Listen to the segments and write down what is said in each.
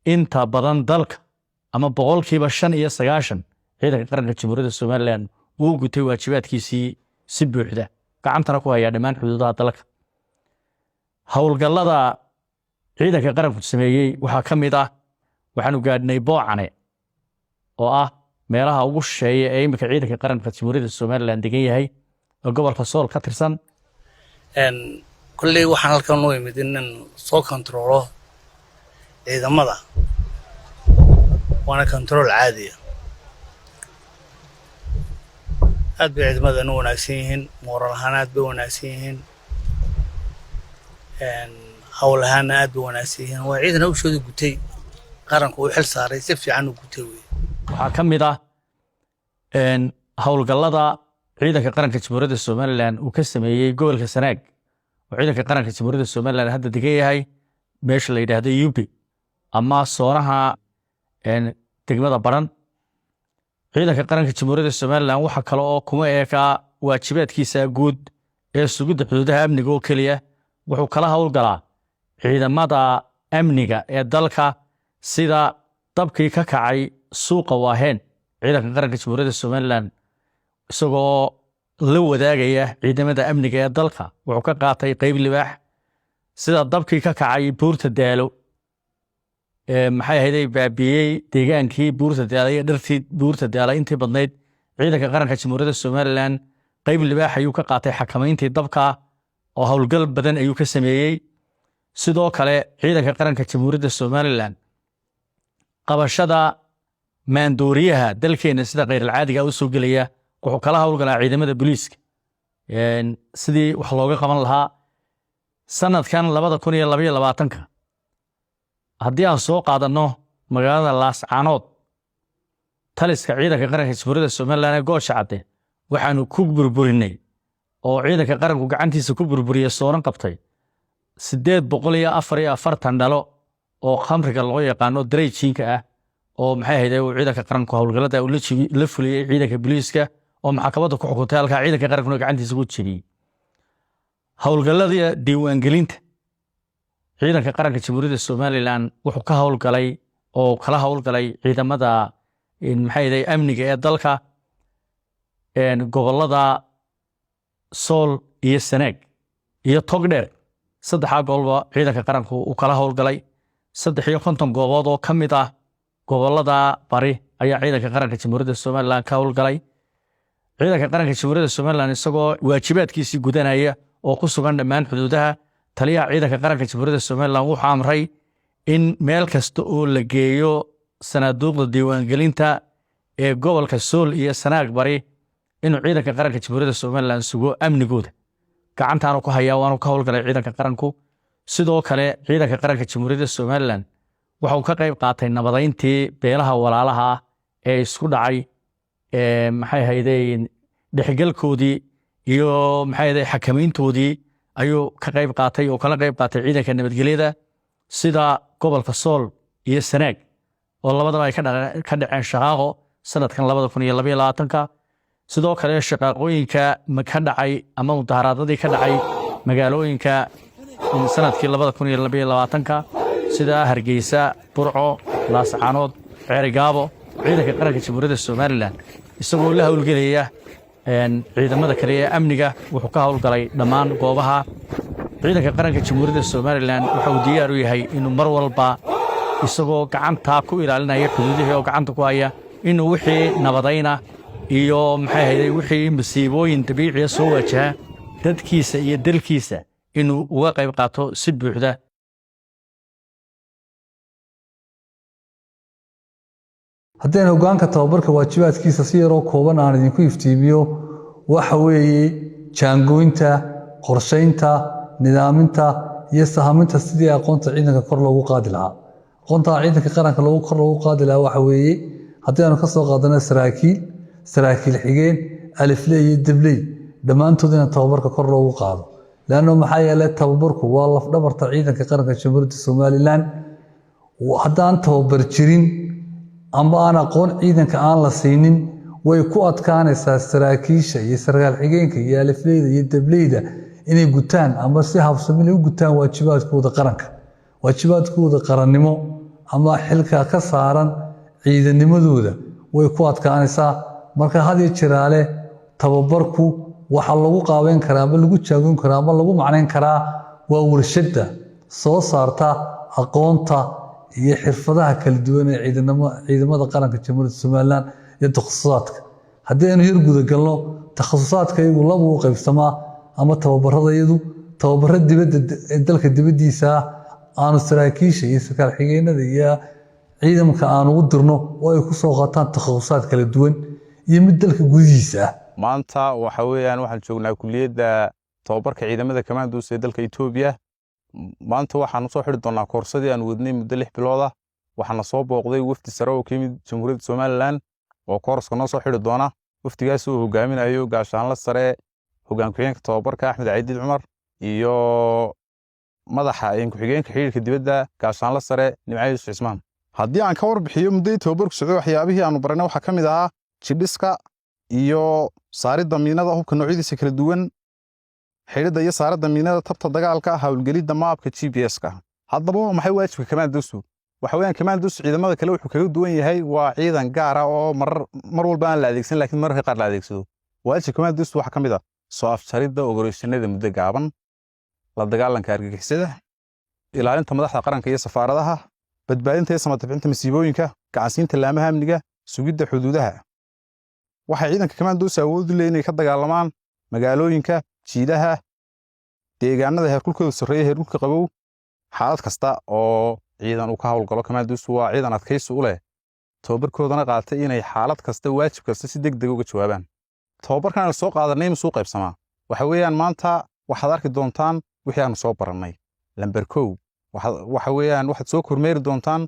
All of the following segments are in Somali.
Inta badan dalka ama 95% ciidanka qaranka Jamhuuriyadda Somaliland wuu gutay waajibaadkiisii si buuxda, gacantana ku hayaa dhammaan xuduudaha dalka. Howlgallada ciidanka qaranku sameeyey waxaa ka mid ah, waxaanu gaadhnay Boocane oo ah meelaha ugu shisheeya ee iminka ciidanka qaranka Jamhuuriyadda Somaliland degan yahay oo gobolka Sool ka tirsan. Kolley waxaan halkan u imid inaan soo kontaroolo ciidamada, waana kontarool caadiya. Aad bay ciidamadan u wanaagsan yihiin, mooral ahaan aad bay u wanaagsan yihiin, hawl ahaanna aad bay u wanaagsan yihiin. Waa ciidan hawshooda gutay, qaranku uu xil saaray, si fiican u gutay wey. Waxaa ka mid ah howlgallada ciidanka qaranka Jamhuuriyadda Somaliland uu ka sameeyey gobolka Sanaag oo ciidanka qaranka Jamhuuriyadda Somaliland hadda degan yahay meesha la yidhaahdo Yubi ama soonaha degmada Baran. Ciidanka qaranka Jamhuuriyadda Somaliland waxa kale oo kuma eekaa waajibaadkiisa guud ee sugidda xuduudaha amniga oo keliya, wuxuu kala howlgalaa ciidamada amniga ee dalka, sida dabkii ka kacay suuqa Waaheen. Ciidanka qaranka Jamhuuriyadda Somaliland isagoo la wadaagaya ciidamada amniga ee dalka wuxuu ka qaatay qeyb libaax, sida dabkii ka kacay Buurta Daalo, maxay ahayday, baabiiyey deegaankii Buurta Daalo iyo dhirtii Buurta Daalo intii badnayd. Ciidanka qaranka Jamhuuriyadda Somaliland qeyb libaax ayuu ka qaatay xakamayntii dabka oo howlgal badan ayuu ka sameeyey. Sidoo kale ciidanka qaranka Jamhuuriyadda Somaliland qabashada maandooriyaha dalkeena sida khayralcaadiga u soo gelaya wuxuu kala howlgalaa ciidamada booliiska sidii wax looga qaban lahaa. Sanadkan 2022-ka haddii aan soo qaadanno magaalada Laascaanood, taliska ciidanka qaranka Jamhuuriyadda Somaliland ee Gooja Cadde waxaanu ku burburinay oo ciidanka qaranku gacantiisa ku burburiyey, soonan qabtay 844 dhalo oo khamriga loo yaqaano dry gin-ka ah, oo maxay ahayd, uu ciidanka qaranku howlgallada uu la fuliyey ciidanka booliiska oo maxkamadda ku xukuntay, halkaa ciidanka qarankuna gacantiisa ku jebiyey. Howlgallada diiwaangelinta ciidanka qaranka Jamhuuriyadda Somaliland wuxuu ka howlgalay oo kala howlgalay ciidamada, maxay ahayd, amniga ee dalka gobollada Sool iyo Sanaag iyo Togdheer. Saddexaa gobolba ciidanka qaranku uu kala howlgalay. 53 goobood oo ka mid ah gobollada bari ayaa ciidanka qaranka Jamhuuriyadda Somaliland ka howlgalay. Ciidanka qaranka Jamhuuriyadda Somaliland isagoo waajibaadkiisii gudanaya oo ku sugan dhammaan xuduudaha, taliyaha ciidanka qaranka Jamhuuriyadda Somaliland wuxuu amray in meel kasta oo la geeyo sanaaduuqda diiwaangelinta ee gobolka Sool iyo Sanaag bari inuu ciidanka qaranka Jamhuuriyadda Somaliland sugo amnigooda, gacantaanu ku hayaa, waanu ka howlgalay ciidanka qaranku. Sidoo kale ciidanka qaranka Jamhuuriyadda Somaliland waxa uu ka qayb qaatay nabadayntii beelaha walaalaha ah ee isku dhacay, maxay ahayday, dhexgalkoodii iyo, maxay ahayday, xakamayntoodii ayuu ka qayb qaatay oo kala qayb qaatay ciidanka nabadgelyada, sida gobolka Sool iyo Sanaag oo labadaba ay ka dhaceen shaqaaqo sanadkan 2022-ka. Sidoo kale shaqaaqooyinka ka dhacay ama mudaharaadadii ka dhacay magaalooyinka sanadkii 2022-ka, sida Hargeysa, Burco, Laascaanood, Ceerigaabo, ciidanka qaranka Jamhuuriyadda Somaliland isagoo la howlgelaya ciidamada kale ee amniga wuxuu ka howlgalay dhammaan goobaha. Ciidanka qaranka Jamhuuriyadda Somaliland waxa uu diyaar u yahay inuu mar walba, isagoo gacantaa ku ilaalinaya xuduudihii oo gacanta ku haya, inuu wixii nabadayna iyo, maxay ahayday, wixii masiibooyin dabiiciya soo waajaha dadkiisa iyo dalkiisa inuu uga qayb qaato si buuxda. Haddeen hoggaanka tababarka waajibaadkiisa si yaroo kooban aan idinku iftiimiyo, waxa weeye jaangooynta, qorshaynta, nidaaminta iyo sahaminta sidii aqoonta ciidanka kor loogu qaadi lahaa. Aqoonta ciidanka qaranka loogu kor loogu qaadi lahaa waxa weeye, haddii aanu ka soo qaadano saraakiil, saraakiil xigeen, alifley iyo debley, dhammaantood in tababarka kor loogu qaado, leanno maxaa yeelay tababarku waa lafdhabarta ciidanka qaranka Jamhuuriyadda Somaliland. Haddaan tababar jirin amba aan aqoon ciidanka aan la siinin, way ku adkaanaysaa saraakiisha iyo sarkaal xigeenka iyo alifleyda iyo debleyda inay gutaan amba si habsami u gutaan waajibaadkooda qaranka, waajibaadkooda qarannimo. Ama xilka ka saaran ciidanimadooda way ku adkaanaysaa. Marka had iyo jiraale tababarku waxaa lagu qaabeyn karaa ama lagu jaagoyn karaa ama lagu macnayn karaa waa warshadda soo saarta aqoonta iyo xirfadaha kala duwan ee ciidamada qaranka Jamhuuriyadda Somaliland iyo takhasusaadka. Haddii aynu yar gudagalno takhasusaadka, iyagu laba u qaybsamaa ama tababarada iyadu: tababaro dibadda, dalka dibaddiisa ah, aanu saraakiisha iyo sarkaal xigeenada iyo ciidanka aanu u dirno oo ay ku soo qaataan takhasusaad kala duwan, iyo mid dalka gudihiisa ah. Maanta waxa weeyaan waxaan joognaa kuliyadda tababarka ciidamada kamaandoos ee dalka Itoobiya. Maanta waxaan usoo xidhi doonaa koorsadii aan wadnay muddo 6 bilood ah. Waxaana soo booqday wafdi sare oo ka yimid Jamhuuriyadda Somaliland oo koorska noo soo xidhi doona. Wafdigaas uu hogaaminayo gaashaanla sare hoggaan ku-xigeenka tababarka Axmed Caydiid Cumar iyo madaxa ku-xigeenka xiriirka dibadda, gaashaanla sare Nimco Yuusuf Cismaan. Haddii aan ka warbixiyo muddadii tababarku socday, waxyaabihii aanu baranay waxaa ka mid ahaa jidhiska iyo saaridda miinada, hubka noocyadiisa kala duwan, xidhidda iyo saaridda miinada, tabta dagaalka, howlgelidda maabka GPS-ka. Haddaba waa maxay waajibka kamaandosu? Waxa weeyaan kamaandosu ciidamada kale wuxuu kaga duwan yahay waa ciidan gaar ah oo marar mar walba aan la adeegsan, laakiin mararka qaar la adeegsado. Waajibka kamaandosu waxaa ka mid ah soo afjaridda operation-nada muddo gaaban, la dagaalanka argagixisada, ilaalinta madaxda qaranka iyo safaaradaha, badbaadinta iyo samatabixinta masiibooyinka, gacansiinta laamaha amniga, sugidda xuduudaha. Waxay ciidanka kamaandosu awood u leeyihin inay ka dagaalamaan magaalooyinka, jiidaha, deegaanada heerkulkooda sarreeya, heerkulka qabow, xaalad kasta oo ciidan uu ka howlgalo. Kamaandosu waa ciidan adkaysi u leh, tababarkoodana qaatay inay xaalad kasta, waajib kasta si deg deg uga jawaabaan. Tababarkan aanu soo qaadanay masuu qaybsamaa? Waxa weeyaan maanta waxaad arki doontaan wixii aanu soo barannay. Lamber 1 waxa weeyaan waxaad soo kormeeri doontaan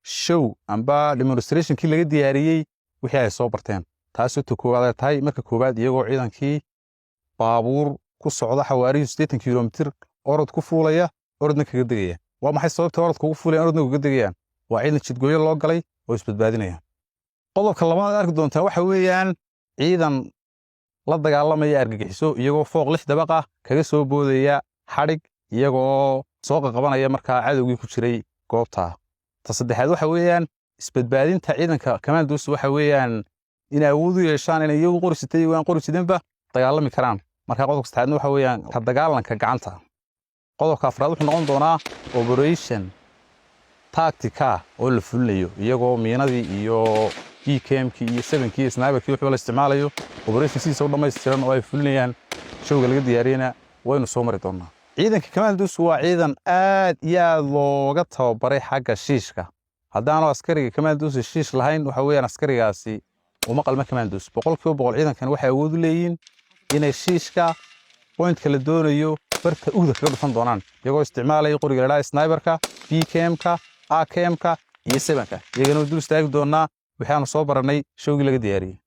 show amba demonstration-kii laga diyaariyey wixii ay soo barteen. Taasoo ta koowaad ay tahay marka koowaad iyagoo ciidankii baabuur ku socda xawaarihii 80 kilomitir orod ku fuulaya, orodna kaga degaya. Waa maxay sababta orodka ugu fuulayan, orodna kaga degayaan? Waa ciidan jidgooyo loo galay oo isbadbaadinaya. Qodobka labaad aad arki doontaa waxa weeyaan ciidan la dagaalamaya argagixiso, iyagoo fooq lix dabaq ah kaga soo boodaya xadhig, iyagoo soo qaqabanaya markaa cadowgii ku jiray goobta. Ta saddexaad waxa weeyaan isbadbaadinta ciidanka commandos. Waxa weeyaan inay awood u yeeshaan inay iyagu qori sitay iyo aan qori sidanba dagaalami karaan. Marka qodobka saddexaadna waxa weeyaan ka dagaalanka gacanta. Qodobka afraad wuxuu noqon doonaa operation tactic-a oo la fulinayo, iyagoo miinadii iyo BKM-kii iyo seven-kii iyo sniper-kii wuxuu la isticmaalayo, operation sidiisa u dhammaystiran oo ay fulinayaan. Show-ga laga diyaariyena waynu soo mari doonaa. Ciidanka commandos waa ciidan aad iyo aad looga tababaray xagga shiishka. Haddaanu askariga commandos shiish lahayn, waxa weeyaan askarigaasi uma qalma commandos. 100% ciidankan waxay awood u leeyihiin inay shiishka point-ka la doonayo barta ugda kaga dhufan doonaan, iyagoo isticmaalaya qoriga la dhaha sniper-ka, BKM-ka, AKM-ka iyo seven-ka. Iyagana dul istaagi doonaa waxaanu soo barannay show-gii laga diyaariyey.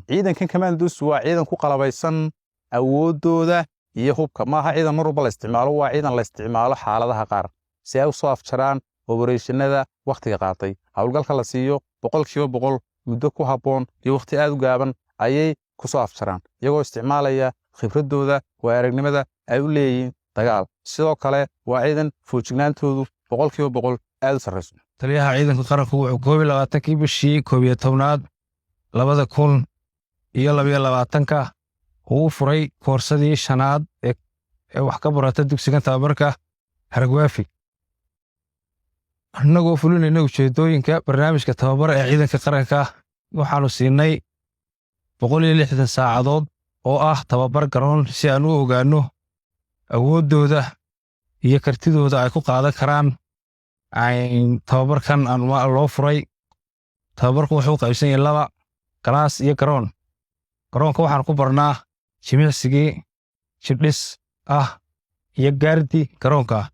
Ciidankan commandos waa ciidan ku qalabaysan awooddooda iyo hubka. Maaha ciidan mar walba la isticmaalo, waa ciidan la isticmaalo xaaladaha qaar si ay u soo afjaraan operation-nada wakhtiga qaatay. Howlgalka la siiyo 100% muddo ku habboon iyo wakhti aad u gaaban ayay ku soo afjaraan, iyagoo isticmaalaya khibraddooda, waa aragnimada ay u leeyihiin dagaal. Sidoo kale waa ciidan foojignaantoodu 100% aad u sarreyso. Taliyaha ciidanka qaranku wuxuu 21-kii bishii 11-aad 2022-ka uu furay koorsadii shanaad ee wax ka barata dugsiga tababarka Haragwaafi. Annagoo fulinayna ujeedooyinka barnaamijka tababar ee ciidanka qaranka, waxaanu siinay 160 saacadood oo ah tababar garoon si aan u ogaanno awooddooda iyo kartidooda ay ku qaadan karaan tababarkan loo furay. Tababarku wuxuu qaybsan yahay laba class iyo garoon. Garoonka waxaan ku barnaa jimicsigii jidhis ah iyo gaardi garoonka.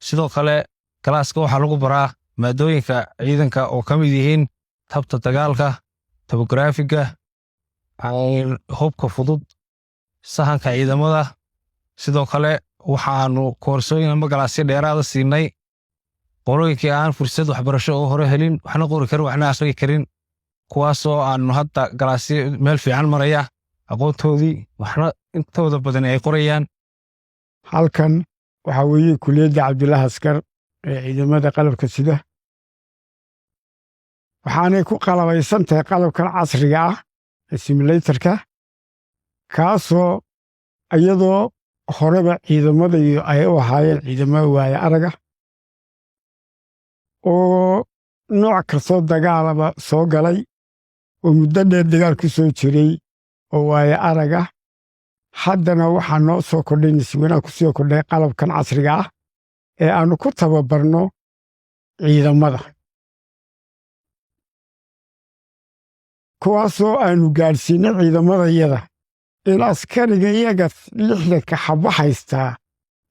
Sidoo kale class-ka waxaa lagu baraa maadooyinka ciidanka oo ka mid yihiin tabta dagaalka, tobograafiga, hubka fudud, sahanka ciidamada. Sidoo kale waxaanu koorsooyin ama class-yo dheeraada siinay qolooyinkii aan fursad waxbarasho oo hore helin, waxna qori karin, waxna akhri karin, kuwaasoo aanu hadda class-yo meel fiican maraya aqoontoodii, waxna intooda badan ay qorayaan. Halkan waxaa weeye kuliyadda Cabdullahi Askar ee ciidamada qalabka sida. Waxaanay ku qalabaysan tahay qalabkan casriga ah ee simulatorka, kaasoo iyadoo horeba ciidamada iyo ay u ahaayeen ciidamada waaye araga oo nooc kastoo dagaalaba soo galay oo muddo dheer dagaal ku soo jiray oo waaye araga. Haddana waxaa noo soo kordhay, nasiib ku soo kordhay, qalabkan casriga ah ee aannu ku tababarno ciidamada, kuwaasoo aanu gaadhsiinay ciidamadayada in askariga iyaga 60-ka xabbo haystaa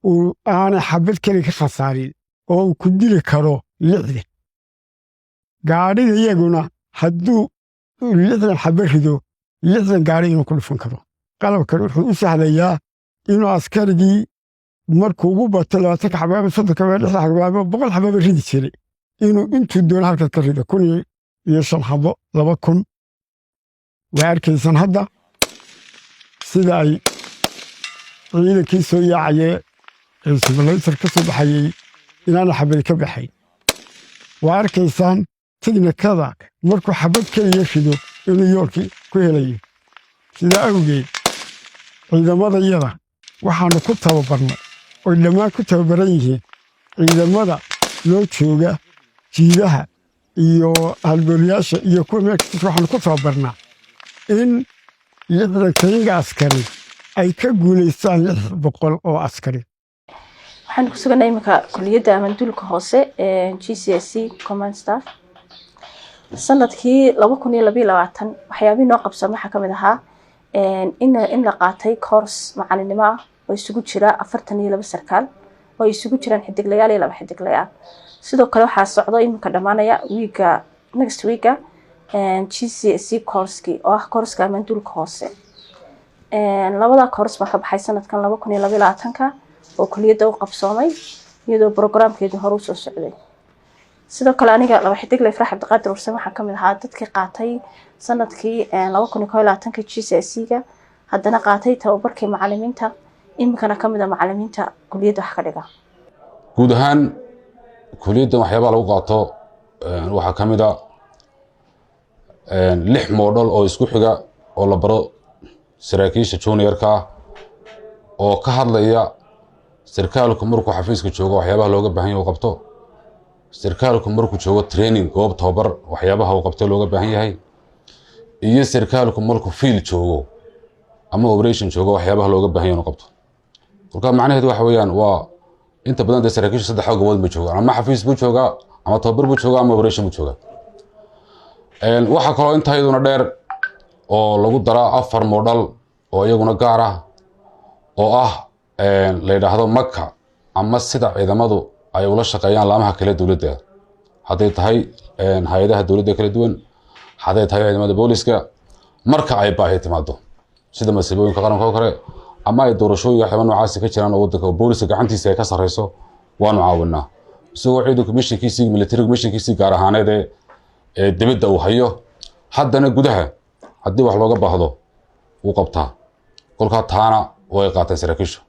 uu aanay xabad keli ka khasaarin oo uu ku dili karo 60 gaadhiga. Iyaguna hadduu 60 xabbo rido, 60 gaadhi inuu ku dhufan karo. Qalabkan wuxuu u sahlayaa inuu askarigii markuu ugu bato 20-ka xabaaba, 30-ka xabaaba, 60 xabaaba, 100 xabaaba ridi jiray inuu intuu doono halkaas ka rido, 1005 xabo, 2000. Waa arkaysan hadda sida ay ciidankii soo yaacayee ee simulator ka soo baxayey inaana xabadi ka baxayn. Waa arkaysaan tiknikada markuu xabad keliya rido inuu yoolkii ku helayo. Sidaa awgeed ciidamadayada waxaannu ku tababarnay oy dhammaan ku tababaran yihiin ciidamada loo jooga jiidaha iyo halgooliyaasha iyo kuwa meel kasta, waxaannu ku tababarnaa in 60-kayga askari ay ka guulaystaan 600 oo askari. Waxaan ku sugannahay iminka kuliyadda amanduulka hoose ee GCSC command staff. Sanadkii 2022 waxyaabihii noo qabsan waxaa kamid ahaa in la qaatay course macalinimo ah oo isugu jira 42 sarkaal oo ay isugu jiraan xidiglayaal iyo laba xidiglayaal. Sidoo kale waxaa socdo iminka dhammaanaya wiiga next weeka GCSC coursekii oo ah courseka amanduulka hoose. Labada course baa ka baxay sanadkan 2022-ka oo kuliyadda u qabsoomay, iyadoo programkeedu hore usoo socday. Sidoo kale aniga, laba xidigle Ifraax Cabdiqaadir Warsan, waxaan kamid ahaa dadkii qaatay sanadkii 2021-ka GCSC-ga, haddana qaatay tababarkii macalimiinta, iminkana kamid a macalimiinta kuliyadda wax ka dhiga. Guud ahaan kuliyaddan waxyaabaha lagu qaato waxaa ka mid a lix module oo isku xiga oo la baro saraakiisha juniorka ah, oo ka hadlaya sarkaalku markuu xafiiska joogo waxyaabaha looga baahan yahay uu qabto, sarkaalku markuu joogo training, goob tababar, waxyaabaha uu qabto looga baahan yahay, iyo sarkaalku markuu field joogo ama operation joogo waxyaabaha looga baahan yahay inuu qabto. Kolkaa macnaheedu waxa weeyaan, waa inta badan dee saraakiisha saddex gobood buu joogaa: ama xafiis buu joogaa, ama tababar buu joogaa, ama operation buu joogaa. Waxaa kaloo intaa iyaduna dheer oo lagu daraa afar module oo iyaguna gaar ah, oo ah la yidhaahdo maka ama sida ciidamadu ay ula shaqeeyaan laamaha kale dowladda, hadday tahay hay-adaha dowladda kala duwan, hadday tahay ciidamada booliska, marka ay baahi timaado, sida masiibooyinka qaranka oo kale ama ay doorashooyin waxyaaba noocaasi ka jiraan oo waddanka booliska gacantiisa ay ka sarreyso, waanu caawinaa. Isagoo ciidanku missionkiisii militarigu missionkiisii gaar ahaaneed ee dibadda uu hayo, haddana gudaha haddii wax looga baahdo wuu qabtaa. Kolkaa taana way qaateen saraakiishu.